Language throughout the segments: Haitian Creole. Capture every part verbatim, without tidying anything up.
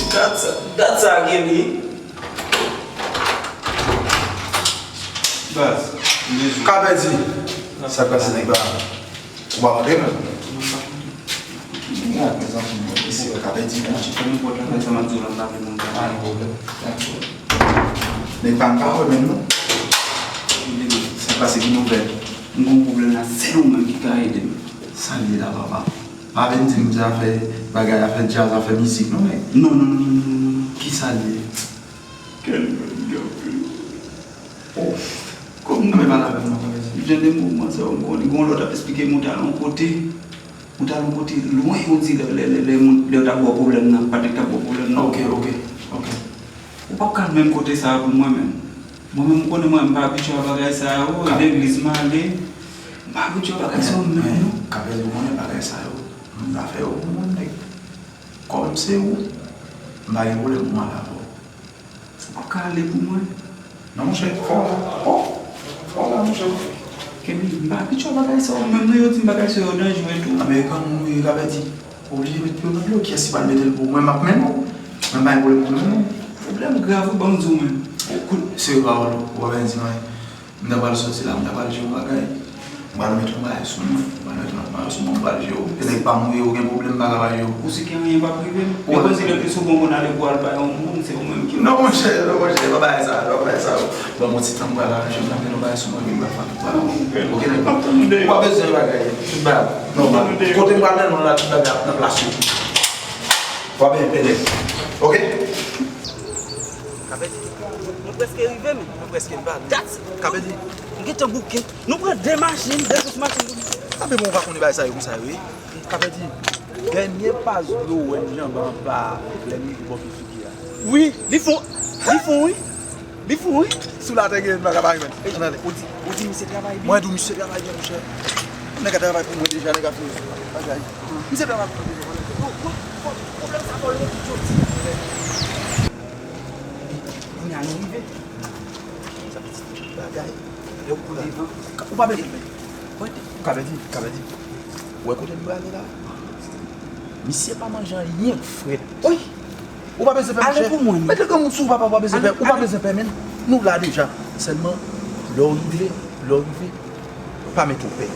Dat sa, dat sa gen li. Baz, m bezwen. Ka pèdi. Sa k pase nèg la? Ou pa rantre menm? Ki nèg la, mezanmi? Mesye, ka pèdi, non? Fèmen pòt la, fè sa m ap di w la, m pa vle moun pa. Pa gen pwoblèm. Nèg pa m pa wè menm non. Sa k pase, ki nouvèl? M gon pwoblèm la, sèl ou menm ki ka ede m. Sa l ye la, papa? Pa vin di m se afè bagay, afè djaz, afè mizik non, nèg. Non, non, non, non, non, non, non. Kisa l ye? Kèl nèg k ap fè? Oh, kòm nou menm pale avè m non, pa vin di m. Jan de moman sa yo, m konnen gon lòt ap esplike m ou t al yon kote, ou t al yon kote lwen, ou di lè, lè, lè, lè moun, lè yo t ap ba w pwoblèm nan, Patrick t ap ba w pwoblèm nan. Ok, ok, ok. Ou p ap ka al menm kote sa a pou mwen menm. Mwen menm, m konnen mwen, m pa abitye a bagay sa yo, legliz m ale, m pa abitye a bagay sa yo menm non. Kapèl, ou konnen bagay sa yo, m pa fè yo pou moun, nèg. Kòm se ou, m pa gen pwoblèm pou m ale avè w. Ou p ap ka ale pou mwen? Non, monchè, fò w la. Fò, fò w la, monchè. Kenny, m pa abitye a bagay sa yo menm non, yo di m bagay sa yo danjere tou. Amerikan moun ou ye, ka pèdi. Oblije met pye w nan dlo, kiyès ki pral mete l pou ou? Mwen, m ap mennen w. Mwen, m pa gen pwoblèm pou mwen non. Pwoblèm grav wi, ban m di w menm. Ou kout serye pawòl ou, ou pa byen di m anyen. M ta pral sòti la, m ta pral jere yon bagay. M pral met yon bagay sou mwen, m pral met yon bagay sou mwen, m pral jere w. E nèg pa m ou ye, ou gen pwoblèm, m pa ka pa jere w. Ou si ke anyen p ap rive m? Ou pa panse le pli souvan w konn ale pou w al bay yon moun, se ou menm ki... Non, monchè, non, monchè, pa bagay sa, pa bagay sa. Ban m yon ti tan, m pral aranje m, m ap gen yon bagay sou mwen, epi m pral fè tout bagay. Ok, nèg. Ou pa bezwen bagay, tout bagay ap nòmal. Kote m pral mennen w la, tout bagay ap nan plas yo. Ou pa bezwen pè nèg. Ok? Kapèdi, nou prèske rive, men. Nou prèske, m pale. Dat sa. Kapèdi. M gentan bouke. Nou pran de machin, de gwo machin pou nou. Kanpe bon, ou pa konnen bagay sa yo konsa yo ye. Kapèdi, dènye pas dlo wè m janbe anba lè m rive bò pye figi a. Wi, li fon, li fon, wi. Li fon, wi. Sou latè gen, m pa ka pa ri, men. Ann ale. Ou di, ou di misye travay byen? Mwen di w misye travay byen, monchè. Nèg la travay pou mwen deja, nèg la fini bagay. Misye travay pou mwen deja, mwen. Bon, bon, bon, pwoblèm sa fò l rezoud jodi a. Kounye a nou rive. Sa ti bagay. Lè w kou devan. Ou pa bezwen pè. Ou ka pèdi, ou ka pèdi. Ou wè kote nou prale la? Misye pa manje anyen k frèt. Wi. Ou pa bezwen pè, monchè. Mete granmoun sou ou, papa, ou pa bezwen pè. Ou pa bezwen pè, men. Nou la deja. Sèlman, lè w rive, lè w rive, pa mete w pè.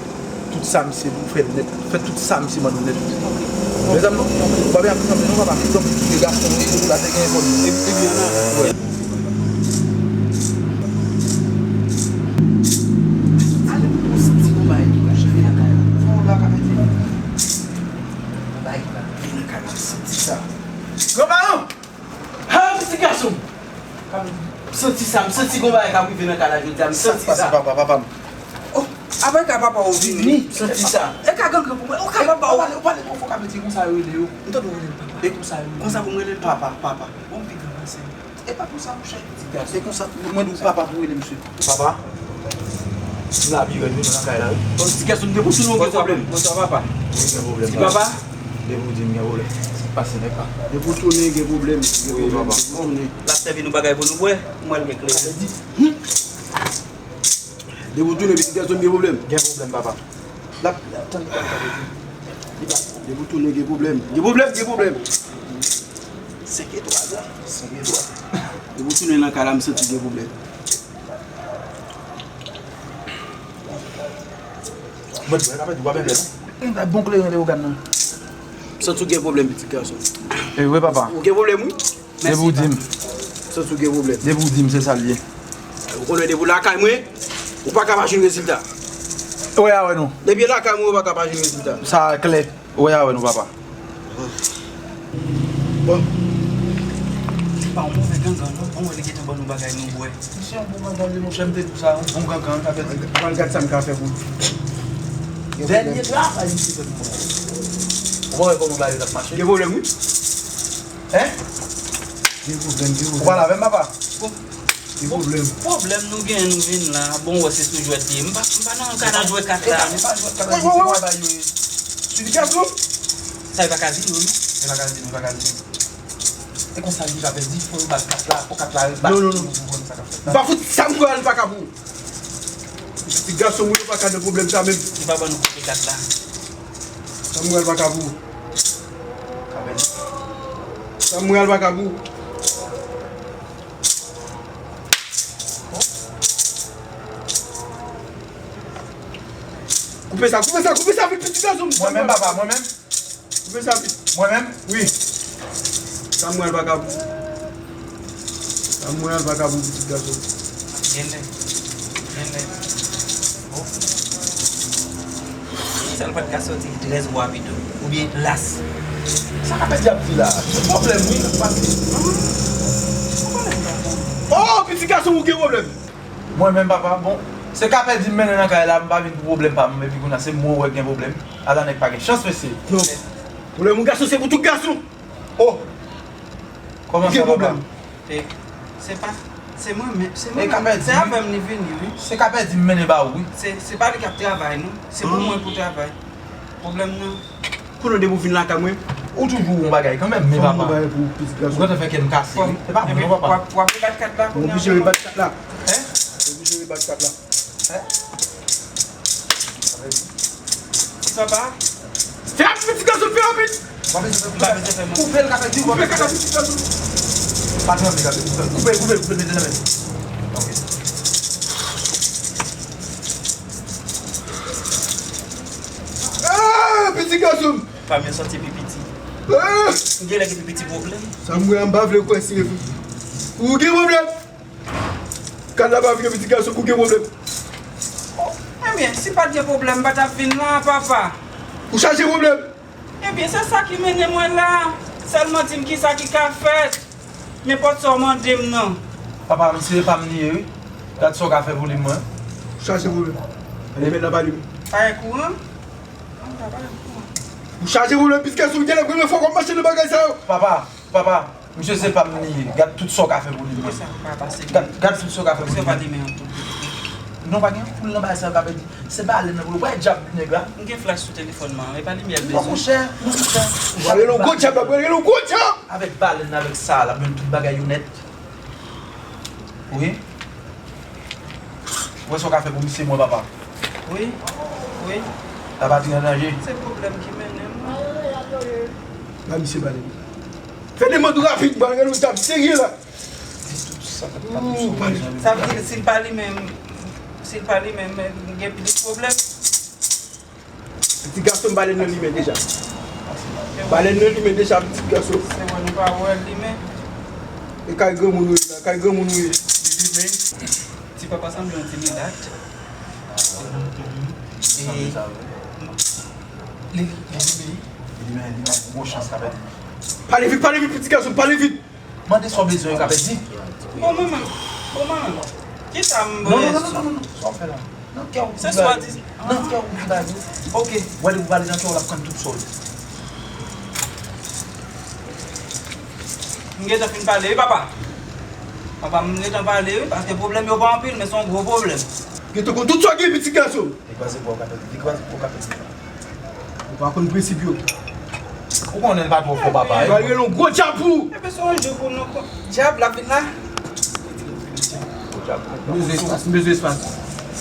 Tout sa misye di w fè nèt. Fè tout sa misye mande w nèt. Mezanmi, non? Ou pa bezwen ap sanble non, papa. Egzanp, de gason, e la te gen fòm. Epi, epi, ann ale. Ale pou w santi gon bagay ki pa janbe nan kay la. Fò w la ka mete. Bay la, vin nan kay la, santi sa. Granparan! Ha, pitit gason m! M santi sa, m santi gon bagay k ap rive nan kay la jodi a, m santi sa. Sa k pase, papa, papa m? Oh, apre ka papa w vini, m santi sa. E ka gangren pou mwen, ou ka papa w. Ou pale, ou pale twò fò, ka mete konsa yo rele yo. M tande w rele l papa. E konsa yo rele l. Konsa pou m rele l papa, papa. Bon, m pi gran pase. E pa konsa, monchè. Ti gason. E konsa, mwen di w papa pou rele misye. Papa? M la pi rèd wi, nou nan kay la wi. Bon, ti gason, depi w tounen w gen pwoblèm. Bonswa, papa. Wi, gen pwoblèm. Ti papa? Depi w di m gen pwoblèm. Sa k pase nèg la? Depi w tounen gen pwoblèm. Gen pwoblèm. Wi, papa. Bon, tounen. L ap sèvi nou bagay pou nou bwè. Mwen l gen kle. Depi w tounen, pitit gason m gen pwoblèm. Gen pwoblèm, papa. L ap, l ap tann papa. Li pa, depi w tounen, gen pwoblèm. Gen pwoblèm, gen pwoblèm. Senk etwal la. Senk etwal. Depi w tounen nan kay la, m santi gen pwoblèm. Mwen di, mwen ka fè di w pa bèbè non. Bon kleren Leyogàn nan. M santi w gen pwoblèm, pitit gason. E wi, papa. Ou gen pwoblèm, wi. Depi w di m. Santi w gen pwoblèm. Depi w di m, se sa l ye. Ou konnen depi w lakay mwen, ou pa ka pa jwenn rezilta. Ou wè a wè nou. Depi w lakay mwen, ou pa ka pa jwenn rezilta. Sa klè. Ou wè a wè nou, papa. Bon. Li pa yon move gangan, non. Bon, li gentan ban nou bagay nou bwè. Misye yon bon gangan, wi, monchè, m te di w sa, yon bon gangan, ka fè. Pral gad sa m ka fè pou li. Dènye travay misye fè pou mwen. Ou pa wè kòman bagay yo t ap mache? Gen pwoblèm, wi. Hein? Gen pwoblèm, gen pwoblèm. Ou pale avè m, papa? Bon. Gen pwoblèm. Pwoblèm nou gen, nou vin la. Bon, wè, se sou jwèt li ye. M pa, m pa nan ka nan jwe kat la. E pa, e pa jwèt kat la, se travay yo ye. Sou di gason? Sa, e pa kazino, non? E pa kazino, e pa kazino. E konsa, li pa pèdi, fò yo bat kat la, fò kat la ret bat. Non, non, non. Pou konn sa k ap fèt la. M pa fout sa m kwè, li pa ka pou. Ti gason, wi, yo pa ka nan pwoblèm sa menm. Li pa ban nou kote kat la. Sa m wè l pa ka pou. Ka pèdi. Samuel Vagabou. Koupe sa, koupe sa, koupe sa vit, pitit gason m. Mwen menm, papa, mwen menm. Koupe sa vit. Mwen menm? Wi. Samuel Vagabou. Samuel Vagabou, pitit gason. Genlè. Genlè. Oh. Sa l pa t ka sòti trèz mwa pito. Oubyen las. Sa k ap di ap di la? Se pwoblèm, wi, k ap pase. Oh, pitit gason, ou gen pwoblèm. Mwen menm, papa, bon, se kapèdi m mennen nan kay la, m pa vin pou pwoblèm pa m, epi kounye a se mwen ou wè gen pwoblèm. Ala nèg pa gen chans, mesye. Non. Pwoblèm yon gason, se pou tout gason. Oh! Kòman sa, papa? E, se pa, se mwen menm, se mwen menm. Se avè m li vini, wi. Se kapèdi m mennen ba ou, wi. Se, se pa li k ap travay, non. Se pou mwen pou travay. Pwoblèm nan. Kounye a depi w vin lakay mwen. Ou toujou yon bagay kanmenm, men papa. Fò m yon bagay pou pitit gason. Ou gentan fè kè m kase, wi. Se pa mwen, non, papa. W ap, w ap rebat kat la kounye a. Oblije rebat kat la. Hein? Oblije rebat kat la. Hein? Papa. Fè rapid, pitit gason, fè rapid. W ap bezwen fè koupe l, kapèdi, w ap bezwen fè koupe l. Pa tranble, kapèdi. Koupe, koupe, koupe, mete nan men. Ok. Ah, pitit gason m. Fanmi an santi pi piti. Ah! Ou genlè gen pi piti pwoblèm. Sa m wè a, m pa vle kwè si e vre. Ou gen pwoblèm? Kad la pa vire pitit gason pou gen pwoblèm. Oh, ebyen, si pa t gen pwoblèm, m pa t ap vin la, papa. Ou chaje pwoblèm? Ebyen, se sa ki mennen mwen la. Sèlman di m kisa ki ka fèt. Nenpòt sa w mande m nan. Papa, misye pa m li ye, wi. Gad sa w ka fè pou li, mwen. Ou chaje pwoblèm. Limèt la pa limen. Pa gen kouran? Ou chaje pwoblèm, pitit gason, genlè premye fwa w ap mache nan bagay sa yo. Papa, papa, misye se pa m li ye. Gad tout sa w ka fè pou li. Gad, gad tout sa w ka fè pou li. Non, pa gen anpoul nan bagay sa yo, kapèdi. Se balèn nan pou li. Ou pa wè dyab li nèg la? M gen flach sou telefòn mwen, e pa limyè l bezwen. Non, monchè, non, monchè. Ou pral rele yon gwo dyab la, ou pral rele yon gwo dyab. Avèk balèn nan, avèk sa, l ap jwenn tout bagay yo nèt. Wi. Ou wè sa w ka fè pou misye mwen, papa? Wi, wi. Lapatri an danje. Se pwoblèm ki mennen m. Ba misye balèn. Fè demann ou rapid, ba rele yon dyab serye la. Di tout sa k ap pase sou mwen. Sa vle di, si l pa li menm, si l pa li menm, gen plis pwoblèm. Pitit gason m, balèn nan limen deja. Balèn nan limen deja, pitit gason. Se wè nou pa wè l limen. E kay granmoun ou ye la, kay granmoun ou ye. Limen. Ti papa sanble yon ti milat. E li, li limen. Li limen, li limen, gwo chans ka pèdi. Pale vit, pale vit, pitit gason m, pale vit. Mande sa w bezwen, yo ka pèdi. Bon, manman. Bon, manman. Kisa m bezwen? Non, non, non, non, non, non. Sa w fè la? Nan kè w ki ba li. Nan kè w ki ba li. Ok. Wè, depi w pale nan kè w, l ap konn tout sa w di. M gentan fin pale, wi, papa. Papa, m gentan pale, wi, paske pwoblèm yo pa anpil, men se yon gwo pwoblèm. Gentan konn tout sa w gen, pitit gason. Li kwaze bwa w ka pèdi. Li kwaze bwa w ka pèdi. Ou pa konn prensip yo. Ou konnen l pa twò fò, papa, wi. Yo al rele yon gwo dyab pou ou. Epi se yon jou pou nou kon-, dyab la vin la. M bezwen espas, m bezwen espas.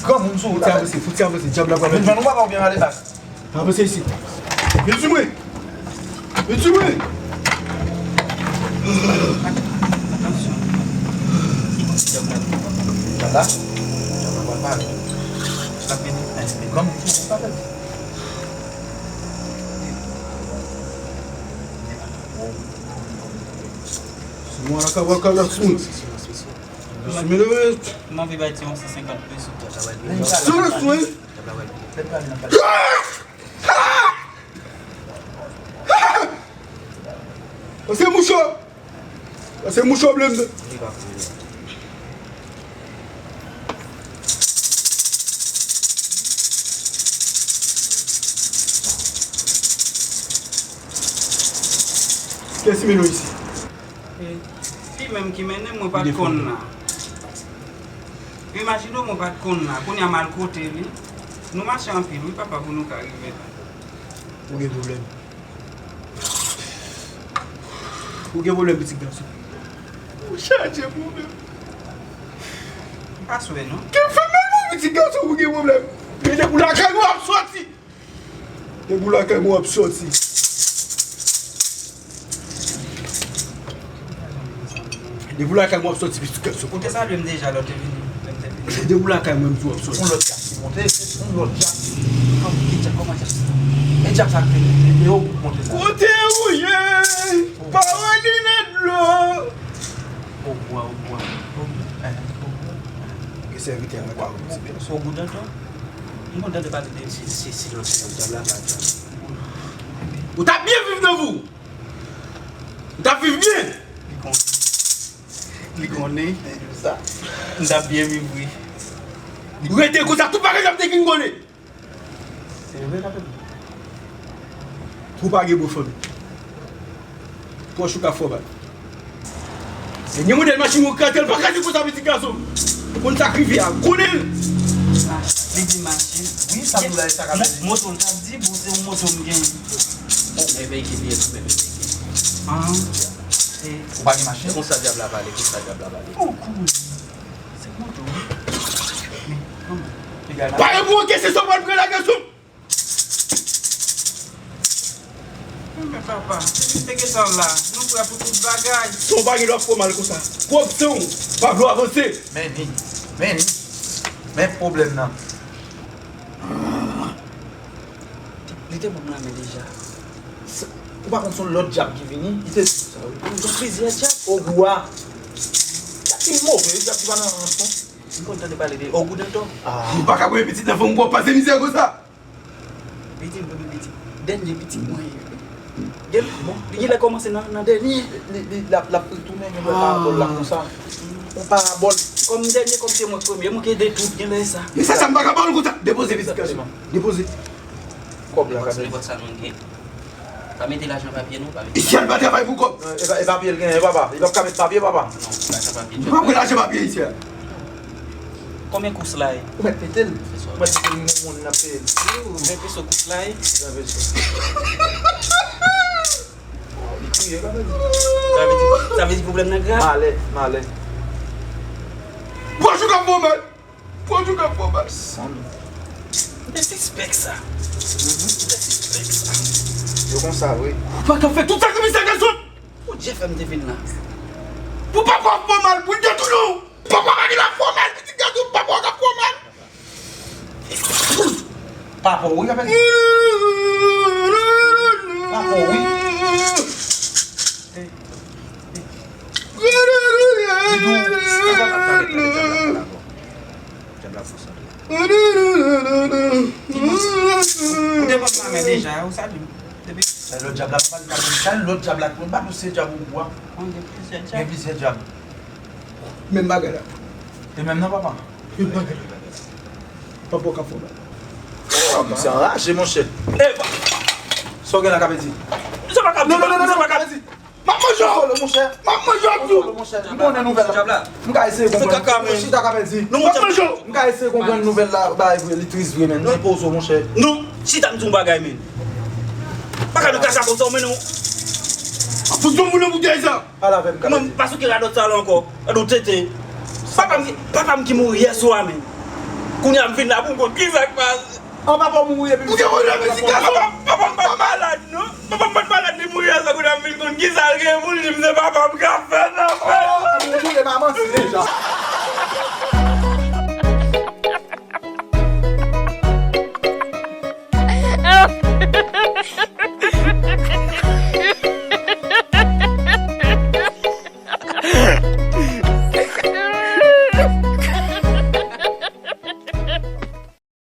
Granmoun sou wout la. Fout ti avanse, fout ti avanse, dyab la pral. Vin jwenn ou, papa, oubyen ale bak. Avanse isit. Vin sou mwen. Vin sou mwen. Atansyon. Dyab la. Dyab la. Dyab la pral pale. L ap vini. Granmoun sou wout la, papa. Mwen la ka wè ka la sou. Sou mwen. M anvi bay ti yon san senkant peso. Sou sou. Pase moucho. Pase moucho blende. Kiyès ki mennen w isi? E, li menm ki mennen m, mwen pa t konn la. Imajine w, mwen pa t konn la. Kounye a m al kote li. Nou mache anpil, wi, papa, pou nou ka rive la. Ou gen pwoblèm. Ou gen pwoblèm, pitit gason. Ou chaje pwoblèm. M pa swe, non. Ke fè mal pou pitit gason, ou gen pwoblèm. Depi w lakay mwen w ap sòti. Depi w lakay mwen w ap sòti. Depi w lakay mwen w ap sòti pitit gason. Ou te salye m deja lè w te vini, lè m te vini. Depi w lakay mwen m di w ap sòti. Yon lòt djab ki monte, se yon lòt djab. Kòman ki djab, kòman djab sa? E djab sa k te, te, te, te, ou k monte sa? Kote ou ye? Pawòl li nan dlo. Ogwa, ogwa. Ogwa. Gen sèvitè mwen pa ou. Ogou dantan. M konn tande pale de si, si, si, lòt djab la, la, djab. Ou t ap byen viv nan vi w. Ou t ap viv byen. Li konnen. Li konnen. M t ap byen viv, wi. Ou rete konsa, tout bagay ap te vin konnen. Se vre, kapitèn. Twò pa gen bon fanmi. Twò chou ka fò bal. Dènye modèl machin ou kraze l, pa kraze konsa pitit gason. Ou konn sa k rive a, konnen l. Li di machin. Wi, sa nou la, e sa k ap di. Moto l t ap di, bon, se yon moto m genyen. Bon, men veyikil li ye tou, men veyikil. Ah, se. Ou pa gen machin? Se konsa dyab la pale, konsa dyab la pale. Oh, cool. Se moto, wi. Men, kòman? Pare pou anke se sa w pral pran la gason. Men papa, se jis te gentan la. Nou prè pou tout bagay. Si w pa gen dwa fè w mal konsa. Pwòp san w pa vle w avanse. Men ni, men ni, men pwoblèm nan. Li te ban m lamen deja. Ou pa konn se yon lòt dyab ki vini? Li te di sa, wi. Ou gen plizyè dyab? Ogou a. Dyab ki move, dyab ki pa nan rans, non. M konn tande pale de Ogou Danton. Ah. Ou pa ka pran pitit nan fanm, ou pase mizè konsa. Pitit, pitit, dènye pitit mwen. Gen, bon, li genlè kòmanse nan, nan dènye. Li, li, l ap, l ap retounen, gen lè parabòl la konsa. Yon parabòl. Kòm dènye, kòm se mwen k premye, mwen ki ede tout, gen lè sa. Men sa, sa m pa ka ba w l konsa. Depoze pitit gason. Depoze. Kòb la, nenpòt, nenpòt sa nou gen. Pa mete lajan papye non, pa mete. Isi a l pa travay pou kòb. Non, e pa, e papye l genyen, papa. Li p ap ka met papye, papa. Non, lajan papye. Ou pa pran lajan papye isi a. Konbyen kous la ye? Ou mèt pete l. Ou mèt pete l, yon moun nan peye l. Ven peso kous la ye? Ven peso. Li kriye, sa vle di. Sa vle di, sa vle di pwoblèm nan grav. Malè, malè. Bonjou, kòm bon mèt. Pwodui k ap fè w mal. Sanm. M te sispèk sa. M te sispèk sa. Yo konsa vre. Ou pa ka fè tout sakrifis sa, gason! Ou Jeff m te vin la. Pou papa w fè w mal, pou l detounen w. Papa w pa gen la fè w mal, pitit gason, papa w ka fè w mal. Papa w wi, apèl. Papa w wi. Li di w, papa w pa ka fè w mal. Dyab la konsantre. Ou te pran lamen deja, ou salye m. Depi. Sa lòt dyab la, pa pale sa, lòt dyab la, mwen pa nou se dyab ou bwa. Gen plizyè dyab. Gen plizyè dyab. Menm bagay la. E menm nan, papa. Menm bagay la. Papa w ka fè w mal. Oh, misye anraje, monchè. Epa! Sa w gen la, Kapèdi? Misye pa ka di. Non, non, non, non, non, Kapèdi. M ap manje w, monchè. M ap manje w tou. Monchè, m konnen nouvèl la. M ka eseye konprann. Chita, Kapèdi. M ap manje w. M ka eseye konprann nouvèl la, bay vre, li tris vre, men. Depoze w, monchè. Non, chita, m di w yon bagay, men. Pa ka nou kasa konsa, men non. Ap fout yon moun nan boutèy sa. Pale avè m, Kapèdi. Mwen, pa sou ki radòt sa la ankò. Radòt tete. Papa m ki, papa m ki mouri yè swa, men. Kounye a m vin la pou m konn kisa k pase. An, papa w mouri epi misye mouri la, papa w. Papa m pa malad, non. Papa m pa t malad, li mouri la, sa kounye a m vin konn kisa l gen pou l di m se papa m k ap fè nan fè. Oh, ou mouri, manman, si deja.